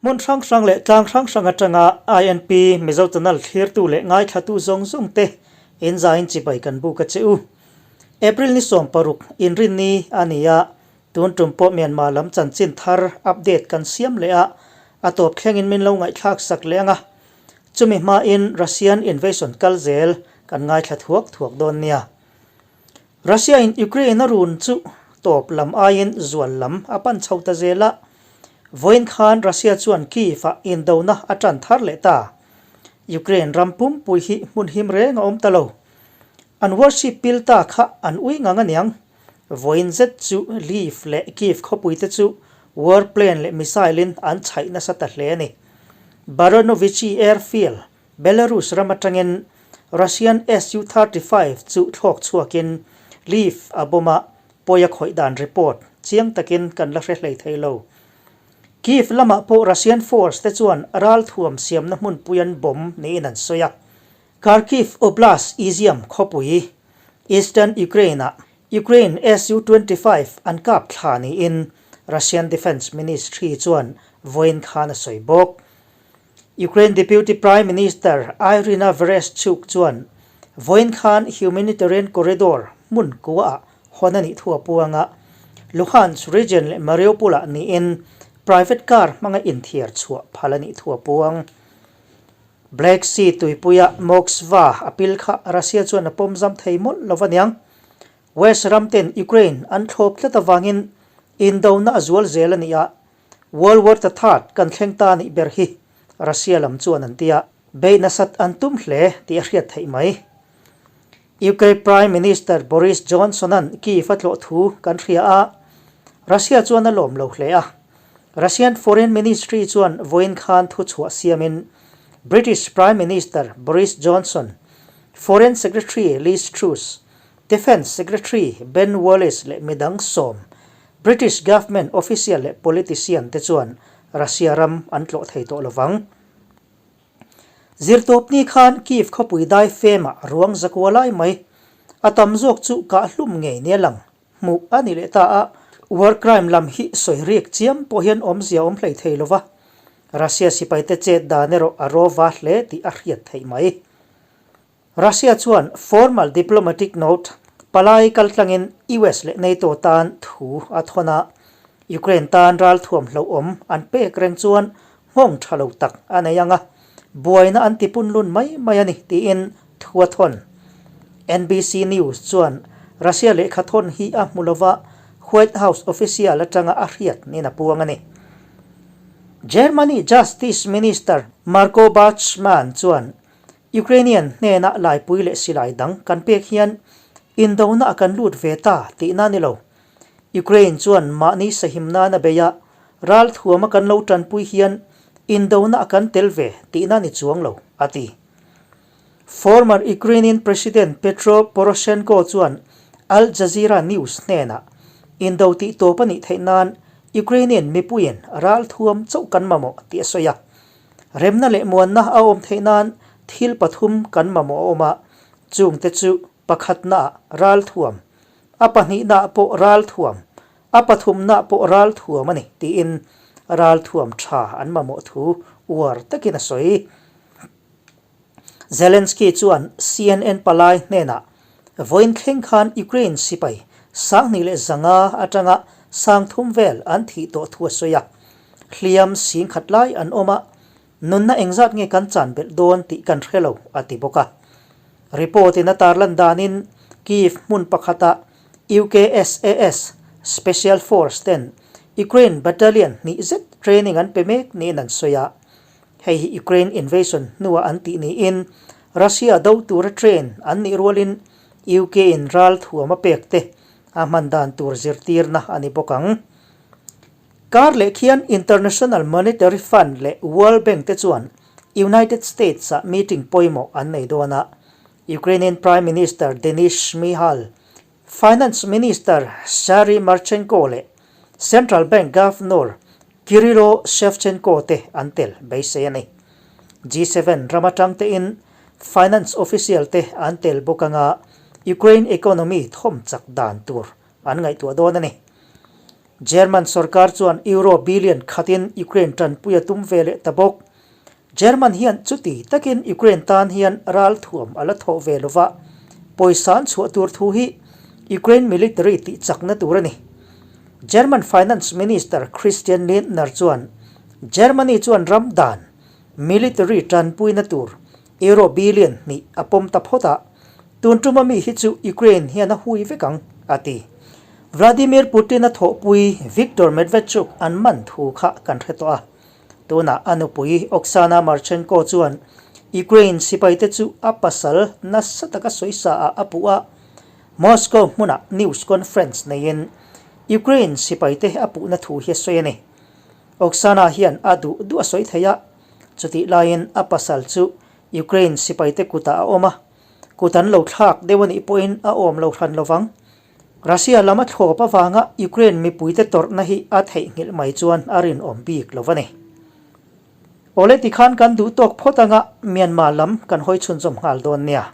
Hmun hrang hrang leh tlang hrang hrang atanga INP Mizo Channel thlirtu leh ngaithlatu zawng zawng te inzaiin chibai kan buk a che u. April ni 16 inrinni a ni a, tun tum pawh Myanmar lam chanchin thar update kan siam leh a, a tawp thlengin min lo ngaihthlak sak leh ang a. Chumi hmain Russian invasion kal zel kan ngaithla thuak thuak dawn nia. Russia in Ukraine a run chu tawp lam aiin zual lam a pan chho ta zel a, vawiin khan Russia chuan Kyiv ah indona a tan thar leh ta. Ukraine ram pumpui hi hmun him reng a awm ta lo. An warship pil ta kha an ui ngang aniang. Vawiin zet chu Lviv leh Kyiv khawpui te chu war plane leh missile in an chhaih nasa ta hle a ni. Baranovichi airfield Belarus ram atangin Russian Su-35 chu thlawk chhuakin Lviv a bomb a, pawi a khawih dan report chiang takin kan la hre hlei thei lo. Kyiv lamah pawh Russian force te chuan ralthuam siamna hmunpui an bomb niin an sawi a. Kharkiv Oblast Izium khawpui, Eastern Ukraine-ah Ukraine Su-25 an kap thla niin Russian Defence Ministry chuan vawiin khan a sawi bawk. Ukraine Deputy Prime Minister Iryna Vereshchuk chuan vawiin khan humanitarian corridor hmun kuaah hawn a nih thu a puang a, Luhansk region leh Mariupol-ah niin private car hmanga inthiar chhuah phal a nih thu a puang. Black Sea tuipuia Moskva a pil kha Russia chuan a pawm zam thei mawlh lo aniang. West ram ten Ukraine an thlawp tlat avangin indona a zual zel a ni a, World War the Third kan thleng ta nih ber hi Russia lam chuan an ti a, beih nasat an tum hle tih a hriat theih mai. UK Prime Minister Boris Johnson-a'n Kyiv a tlawh thu kan hria a, Russia chuan a lawm lo hle a. Russian Foreign Ministry chuan vawiin khan thuchhuah siamin British Prime Minister Boris Johnson, Foreign Secretary Liz Truss, Defence Secretary Ben Wallace leh midang sawm British government official leh politician te chuan Russia ram an tlawh thei tawh lovang. Zirtawpni khan Kyiv khawpui dai femah ruang zakua lai mai a tam zawk chu kah hlum ngei nia lang hmuh a ni leh ta a, war crime lam hi sawi riak chiam pawh hian awmzia awm hlei thei lova, Russia sipaite chet dan erawh a rawva hle tih a hriat theih mai. Russia chuan formal diplomatic note palai kaltlangin US leh NATO tan thu a thawn a, Ukraine tan ralthuam hlauhawm an pek reng chuan nghawng tha lo tak a nei ang a, buaina an ti punlun mai mai a ni tiin thu a thawn. NBC News chuan Russia lehkha thawn hi a hmu lova White House official atanga a hriat niin a puang a ni. Germany Justice Minister Marco Buschmann chuan Ukrainian hnena laipui leh silai dang kan pek hian indona a kan lut ve ta tihna a ni lo. Ukraine chuan mahni sahim nan a bei a, ralthuam a kan lo tanpui hian indona a kan tel ve tihna a ni chuang lo, a ti. Former Ukrainian President Petro Poroshenko chuan Al Jazeera News hnenah indo tih tawp a nih theih nan Ukrainian mipuiin ralthuam chauh kan mamawh tih a sawi a. Remna leh muanna a awm theih nan thil pathum kan mamawh a awm a, chungte chu pakhatnaah ralthuam, a pahnihnaah pawh ralthuam, a pathumnaah pawh ralthuam a ni tiin ralthuam tha an mamawh thu uar takin a sawi. Zelensky chuan CNN palai hnenah vawiin thleng khan Ukraine sipai 2500 atanga 3000 vel an thih tawh thu a sawi a. Hliam singkhat lai an awm a, nunna engzat nge kan chan belh dawn tih kan hre lo, a ti bawk a. Report in a tarlan danin Kyiv hmun pakhata UKSAS Special Force ten Ukraine battalion hnih zet training an pe mek niin an sawi a. Hei hi Ukraine invasion hnua an tih niin Russia do tura train an nih rualin UK in ral thuam a pek te a hman dan tur zirtirna a ni bawk ang. Kar leh khian International Monetary Fund leh World Bank te chuan United States ah meeting pawimawh an nei dawn a, Ukrainian Prime Minister Denis Shmyhal, Finance Minister Sari Marchenko leh Central Bank Governor Kyrylo Shevchenko te an tel beisei a ni. G7 ram atang tein finance official te an tel bawk anga Ukraine economy thawm chak dan tur an ngaihtuah dawn a ni. German sorkar chuan Euro billion khatin Ukraine tanpui a tum ve leh ta bawk. German hian chuti takin Ukraine tan hian ralthuam a la thawh ve lova, pawisa an chhuah tur thu hi Ukraine military tih chakna tur a ni. German Finance Minister Christian Lindner chuan Germany chuan ram dan military tanpuina tur Euro billion hnih a pawm ta phawt a, tun tuma mi hi chu Ukraine hian a hui vek ang, a ti. Vladimir Putin-a thawhpui Viktor Medvedchuk an man thu kha kan hre tawh a. Tunah a nupui Oksana Marchenko chuan Ukraine sipaite chu a pasal nasa taka sawisa ah a puh a, Moscow hmunah news conference neiin Ukraine sipaite a puhna thu hi a sawi a ni. Oksana hian a duh duh a sawi thei a, chutih laiin a pasal chu Ukraine sipaite kutah a awm a, kut an lo thlak deuh a nih pawhin a awm lo hran lovang. Russia lam a thlawp avanga Ukraine mipuite tawrhna hi a theihnghilh mai chuan a rinawm bik lo a ni. Awle tikhan kan duh tawk phawt anga Myanmar lam kan hawi chhunzawm nghal dawn nia.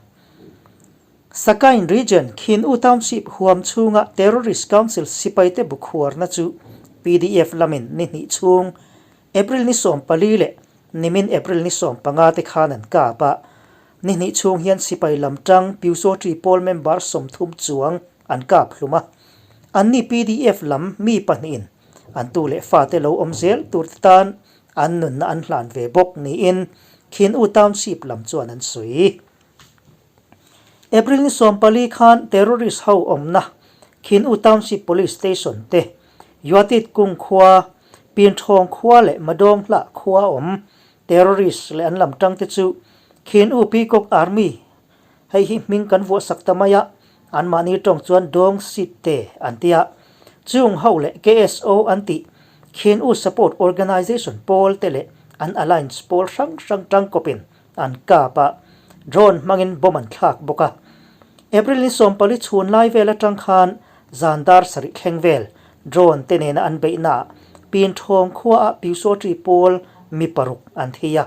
Sakain Region, Khin U Township huam chhunga Terrorist Council sipaite bu khuarna chu pdf lamin ni hnih chhung April ni 14 leh Nimin April ni 15 te khan an kap a, ni hnih chhung hian sipai lam tang Pyusawṭi pawl member 30 chuang an kap hlum a, anni pdf lam mi pahnihin an tu leh fate lo awm zel tur te tan an nunna an hlan ve bawk niin Khin U Township lam chuan an sawi. April ni 14 khan terrorist ho awmna Khin U Township Police Station te Yuatit Kung khua, Pinthawng khua leh Madawng hlah khua awm terrorist leh an lam tang te chu Khin U Peacock Army hei hi hming kan vuah sak ta mai a, anmahni tawng chuan Dawng Sit te an ti a, chung ho leh KSO an tih Khin U Support Organization pawl te leh an alliance pawl hrang hrang tangkawpin an kap a, drone hmangin bomb an thlak bawk a. April ni 14 chhun lai vel atang khan zan dar sarih thleng vel drone te nena an beihnaah Pinthawng khuaah Pyusawṭi pawl mi paruk an thi a.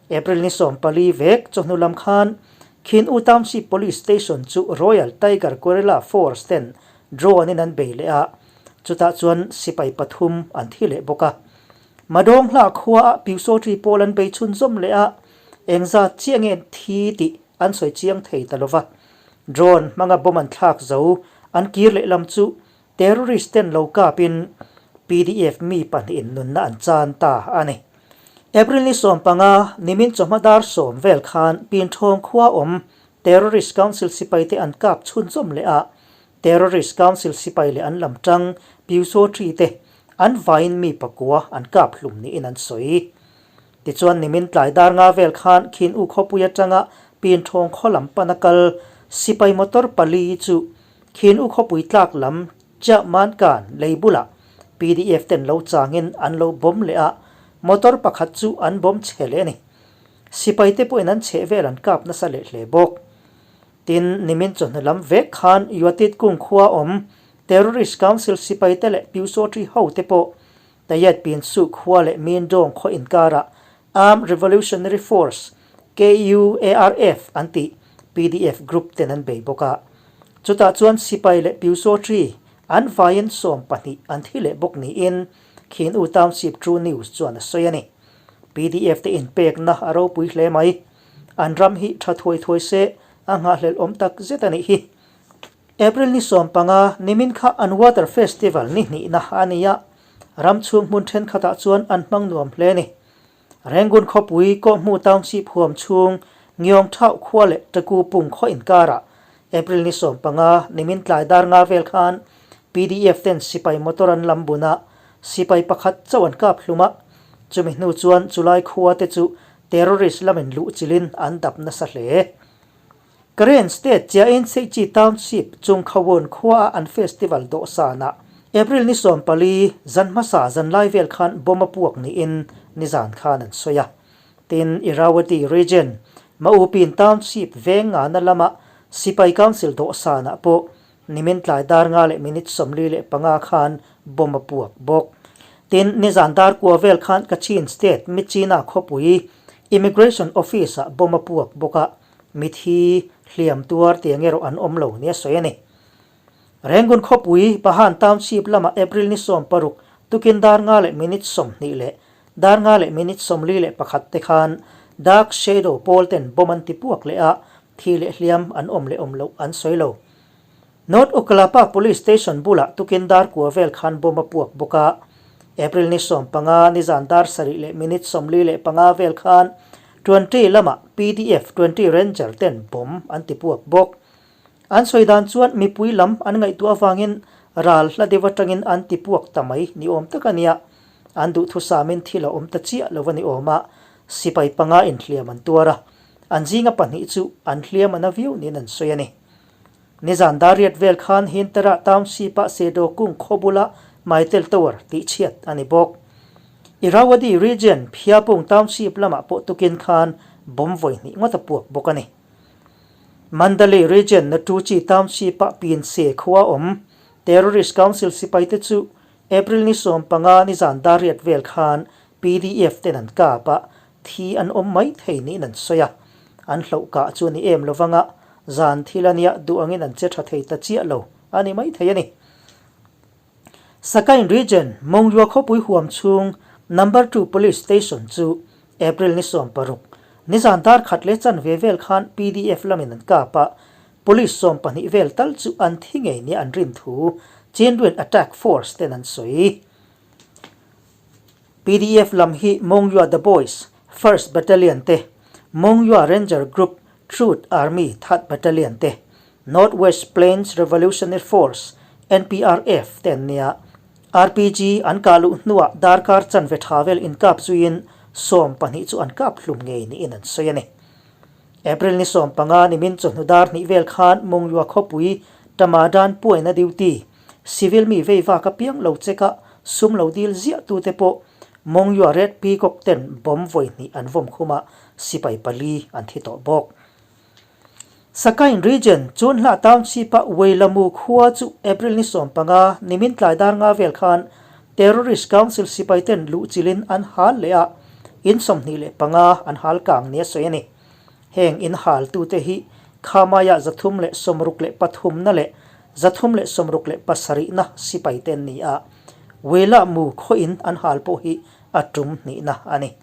April ni 14 vek chawhnu lam khan Khin U Township Police Station chu Royal Tiger Guerrilla Force ten drone in an bei leh a, chutah chuan sipai pathum an thi leh bawk a. Madawng hlah khuaah Pyusawṭi pawl an bei chhunzawm leh a, engzat chiah nge thi tih an sawi chiang thei ta lo va. Drone hmanga bomb an thlak zo an kir leh lam chu terrorist ten lo kapin pdf mi pahnihin nunna an chan ta a ni. April ni 15, nimin chawhma dar sawm vel khan Pinthawng khua awm Terrorist Council sipaite an kap chhunzawm leh a, Terrorist Council sipai leh an lam tang Pyusawṭi te an vaiin mi pakua an kap hlum niin an sawi. Tichuan nimin tlai dar nga vel khan Khin U khawpui atanga Pinthawng khaw lam pana kal sipai motor pali chu Khin U khawpui tlak lam Chiah Man Kan lei bulah pdf ten lo changin an lo bawm leh a, motor pakhat chu an bawm chhe leh a ni. Sipai te pawhin an chheh vel an kap nasa leh hle bawk. Tin, nimin chawhnu lam vek khan Yuatit Kung khua awm Terrorist Council sipaite leh Pyusawṭi hote pawh Tayet Pin Su khua leh Min Dawng khaw inkarah Armed Revolutionary Force, KUARF, an tih pdf group ten an bei bawk a. Chutah chuan sipai leh Pyusawṭi an vaiin 12 an thi leh bawk niin Khin U Township True News chuan a sawi a ni. Pdf te inpekna a ropui hle mai. An ram hi tha thuai thuai se a nghahhlelh awm tak zet a nih hi. April ni 15, nimin kha an Water Festival ni hnihna a ni a, ram chhung hmun thenkhatah chuan an hmang nuam hle a ni. Rangoon khawpui Kawhmu Township huam chhung Ngiawng Thauh khua leh Taku Pung khaw inkarah April ni 15, nimin tlai dar nga vel khan pdf ten sipai motor an lam bun a, sipai pakhat chauh an kap hlum a, chumi hnu chuan chulai khua te chu Terrorist lamin luh chilhin an dap nasa hle. Karen State Chiain Seichi Township Chungkhawun khuaah an festival dawhsanah April ni 14, zan hmasa zan lai vel khan bomb a puak niin nizan khan an sawi a. Tin, Irrawaddy Region, Maupin Township veng ngana lama Sipai Council dawhsanah pawh Nimin tlai dar nga leh minute 45 khan bomb a puak bawk. Tin, nizan dar kua vel khan Kachin State Myitkyina khawpui Immigration Office ah bomb a puak bawk a, mithi hliam tuar tiang erawh an awm lo nia sawi a ni. Rangoon khawpui Bahan Township lama April ni 16 tukin dar nga leh minute 20 leh dar nga leh minute 41 te khan Dark Shadow pawl ten bomb an ti puak leh a, thi leh hliam an awm leh awm loh an sawi lo. North Okkalapa Police Station bulah tukin dar kua vel khan bomb a puak bawk a. April ni 15 nizan dar sarih leh minute 45 vel khan Twenty lamah pdf Twenty Ranger ten bomb an ti puak bawk. An sawi dan chuan mipui lam an ngaihtuah avangin ral hla deuh atangin an ti puak ta mai ni awm tak a nia. An duhthusamin thil a awm ta chiah lo a ni awm a, sipai panga inhliam an tuar a, an zinga pahnih chu an hliam a na viau niin an sawi a ni. Nizan dariat vel khan Hintara Township-a Sedokung khaw bula Mytel Tower tihchhiat a ni bawk. Irrawaddy Region Phiapung Township lamah pawh tukin khan bomb vawi hnih ngawt a puak bawk a ni. Mandalay Region Natuchi Township-a Pinse khua awm Terrorist Council sipaite chu April ni 15 nizan dariat vel khan PDF ten an kap a, thi an awm mai thei niin an sawi a. An hloh kah chu a ni em lovang a, zan thil a nia duh angin an che tha thei ta chiah lo a ni mai thei a ni. Sakain Region, Mongyua khawpui huam chhung Number Two Police Station chu April ni 16, nizan dar khat leh chanve vel khan PDF lamin an kap a, Police 12 vel tal chu an thi ngei nia an rin thu Chindwin Attack Force ten an sawi. Pdf lam hi Mongyua The Boys, First Battalion te, Mongyua Ranger Group, Truth Army Third Battalion te, North West Plains Revolutionary Force, NPRF, te an nia. RPG an kah luh hnuah darkar chanve tha vel inkap zuiin 12 chu an kap hlum ngei niin an sawi a ni. April ni 15 nimin chawhnu dar hnih vel khan Mongyua khawpui Tamadan puaina duty Civil mi vei vak apiang lo check a, sum lo dil ziah tute pawh Mongyua Red Peacock ten bomb vawi hnih an vawm khum a, sipai pali an thi tawh bawk. Sakain Region, Chunhlah Township-a Weilamu khua chu April ni 15, nimin tlai dar nga vel khan Terrorist Council sipai ten luhchilhin an hal leh a, in 25 an hal kang nia sawi a ni. Heng in haltute hi Khamaiah 363na leh 367na sipai te an ni a, Wela mu khawiin an hal pawh hi a tum hnihna a ni.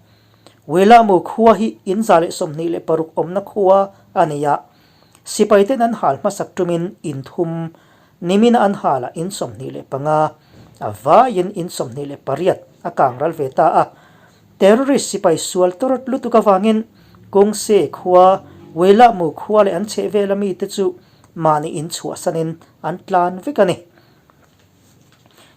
Wela mu khua hi in 126 awmna khua a ni a, sipai ten an hal hmasak tumin in thum, nimina an halah in 25, a vaiin in 28 a kang ral ve ta a. Terrorist sipai sual tawrh lutuk avangin Kungse khua, Wela mu khua leh an chhehvela mite chu mahni in chhuahsanin an tlan vek a ni.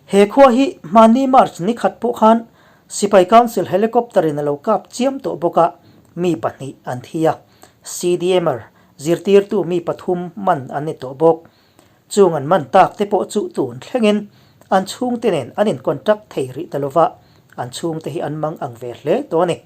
He khua hi hmanni March ni khat pawh khan Sipai Council Helicopter in a lo kap chiam tawh bawk a, mi pahnih an thi a. CDMer zirtirtu mi pathum man an ni tawh bawk. Chung an man tak te pawh chu tun thlengin an chhungte nen an in contact thei rih ta lova, an chhungte hi an mang ang ve hle tawh a ni.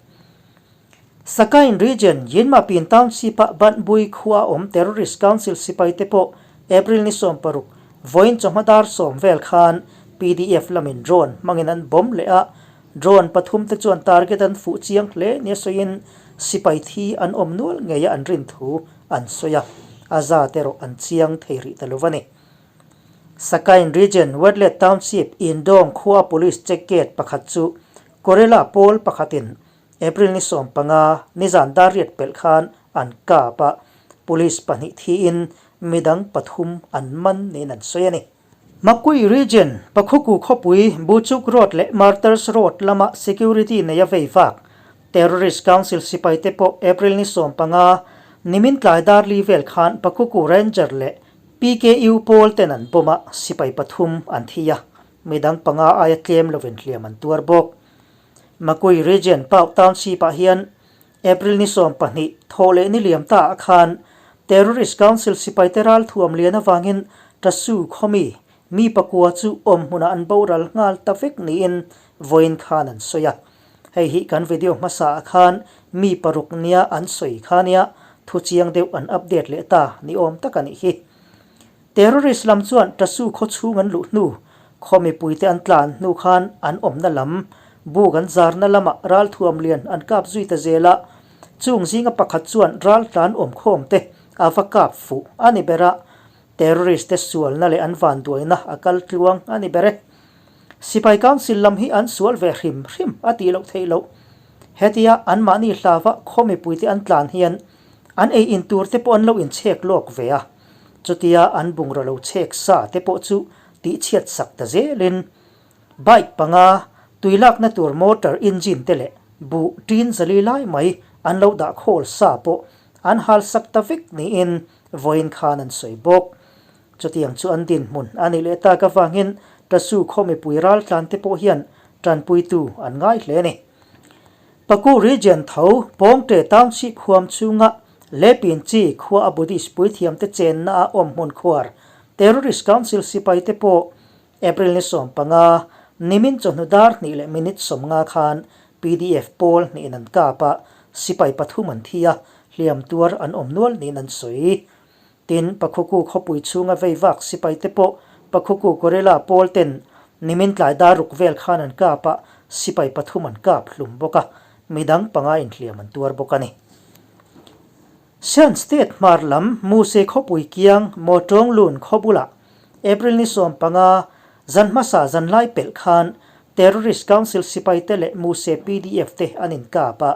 Sakain Region, Yinmapin Township-a Banhbui khua awm Terrorist Council sipai te pawh April ni 16, vawiin chawhma dar sawm vel khan pdf lamin drone hmangin an bomb leh a, drone pathum te chuan target an fuh chiang hle nia sawiin sipai thi an awm nual ngeia an rin thu an sawi a, a zat erawh an chiang thei rih ta lo a ni. Sakain Region, Wetlet Township, Indawng khua Police check gate pakhat chu Gorilla pawl pakhatin April ni 15, nizan dar riat pelh khan an kap a, police pahnih thiin midang pathum an man niin an sawi a ni. Makui Region, Pakhuku khawpui, Buchuk Road leh Martyrs Road lama security nei a vei vak. Terrorist Council sipai te pawh April ni 15, nimin tlai dar li vel khan Pakhuku Ranger leh PKU pawl ten an bomb a, sipai pathum an thi a, midang panga aia tlem lovin hliam an tuar bawk. Makui Region Pau Township-ah hian April ni 12 thawh leh ni liam ta ah khan Terrorist Council sipaite ralthuam lian avangin Tasu khawmi mi pakua chu awm hmunah an boral nghal ta vek niin vawiin khan an sawi a. Hei hi kan video hmasa ah khan mi paruk nia an sawi kha nia thu chiang deuh an update leh ta ni awm tak a nih hi. Terrorist lam chuan Tasu khaw chhung an luh hnu, khaw mipuite an tlan hnu khan an awmna lam, buk an zarna lamah ralthuam lian an kap zui ta zel a, chung zinga pakhat chuan ral tlan awmkhawm te a va kap fuh a ni ber a. Terrorist te sualna leh an vanduaina a kal tluang a ni ber e. Sipai Council lam hi an sual ve hrim hrim a tih loh theih loh. Hetia anmahni hlava khaw mipuite an tlan hian an ei in tur te pawh an lo inchhek lawk ve a, chutia an bungraw lo chhek sa te pawh chu tihchhiat sak ta zelin bike panga tui lakna tur motor engine te leh buh tin zali lai mai an lo dah khawl sa pawh an hal sak ta vek niin vawiin khan an sawi bawk. Chutiang chu an dinhmun a nih leh tak avangin Tasu khaw mipui raltlan te pawh hian tanpuitu an ngai hle a ni. Paku Region tho Pawngte Township huam chhunga Lepin chi khua a Buddhist puithiamte chenna a awm hmun khuar Terrorist Council sipai te pawh April ni 15, nimin chawhnu dar hnih leh minute 50 khan pdf pawl hnihin an kap a, sipai pathum an thi a, hliam tuar an awm nual niin an sawi. Tin, Pakhuku khawpui chhunga vei vak sipai te pawh Pakhuku Guerrilla pawl ten nimin tlai dar ruk vel khan an kap a, sipai pathum an kap hlum bawk a, midang panga inhliam an tuar bawk a ni. Shan State hmar lam Muse khawpui kiang Mawtawnglun khaw bulah April ni 15 zan hmasa zan lai pelh khan Terrorist Council sipai te leh Muse pdf te an inkap a,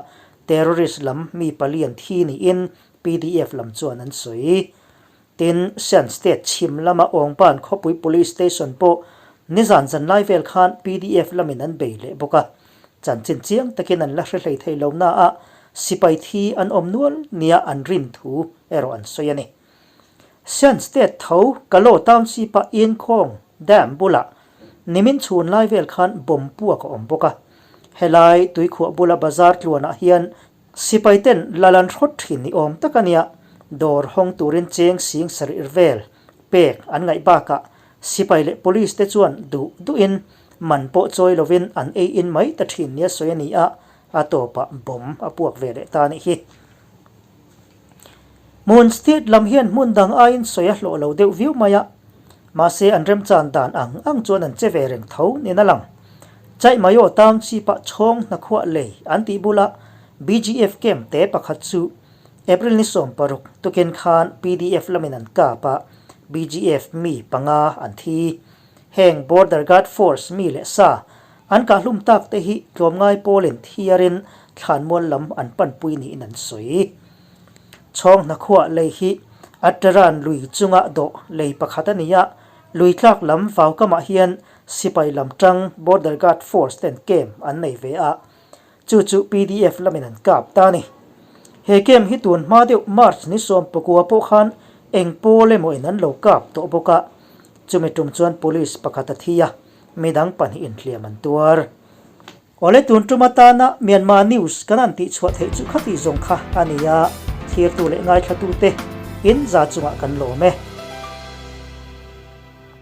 terrorist lam mi pali an thi niin Pdf lam chuan an sawi. Tin, Shan State chhim lama Awngban khawpui Police Station pawh nizan zan lai vel khan pdf lamin an bei leh bawk a. Chanchin chiang takin an la hre hlei thei lo na a, sipai thi an awm nual nia an rin thu erawh an sawi a ni. Shan State tho Kalaw Township-a Inkhawng Dam bulah nimin chhun lai vel khan bomb puak a awm bawk a. Helai tuikhuah bula bazar tluanah hian Sipai ten lal an hrawt thin ni awm tak a nia, dawr hawng turin cheng sing sarih vel pek an ngaih bakah sipai leh police te chuan duh duhin man pawh chawi lovin an ei in mai ta thin nia sawi a ni a, a tawpah bomb a puak ve leh ta a nih hi. Hmun state lam hian hmun dang aiin sawi a hlawh lo deuh viau mai a, mahse an remchan dan ang ang chuan an che ve reng tho niin a lang. Chaihmaio Township-ah chhawng hnakhuah lei an tih bulah BGF camp te pakhat chu April ni 16 tukin khan pdf lamin an kap a, BGF mi panga an thi. Heng Border Guard Force mi leh sa an kahhlum tak te hi tlawmngai pawlin thiarin thlanmual lam an panpui niin an sawi. Chhawng hnakhuah lei hi Attaran lui chunga dawh lei pakhat a ni a, lui tlak lam vaukamah hian sipai lam tang Border Guard Force ten camp an nei ve a, chu chu pdf lamin an kap ta a ni. He camp hi tun hma deuh March ni 19 pawh khan eng pawl emaw in an lo kap tawh bawk a, chumi tum chuan police pakhat a thi a, midang pahnih inhliam an tuar. Awle tun tum atana Myanmar news kan han tihchhuah theih chu khati zawng kha a ni a, thlirtu leh ngaithlatute in za chungah kan lawm e.